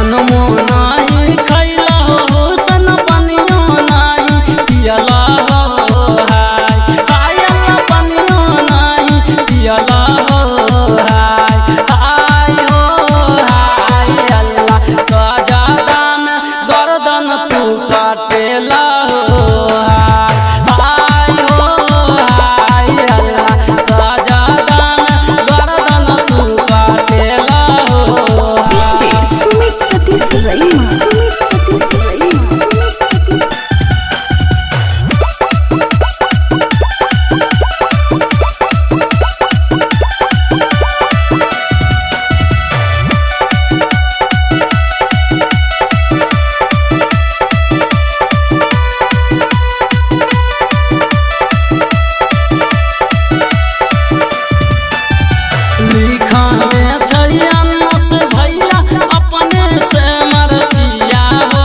अनमो नाही खैला हो सन पनियो नाही पियला हो हाय हाय अल्लाह पनियो नाही पियला हो हाय हाय हो हाय अल्लाह सजादा में गर्दन तू काटेला हो हाय हाय हो हाय अल्लाह सजादा में गर्दन तू काटेला हो DJ Sumit Satish Raima. Sumit Satish Raima. Sumit Satish. लिखने छै अन्नस भैया अपने से मरसिया हो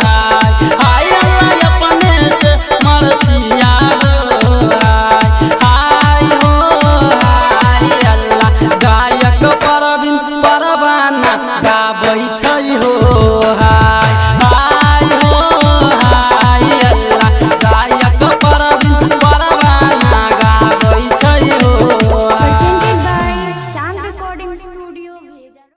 हाय हाय अल्लाह अपने से मरसिया हो हाय हाय हो हाय अल्लाह गायक परवीन परवाना गाबै छै।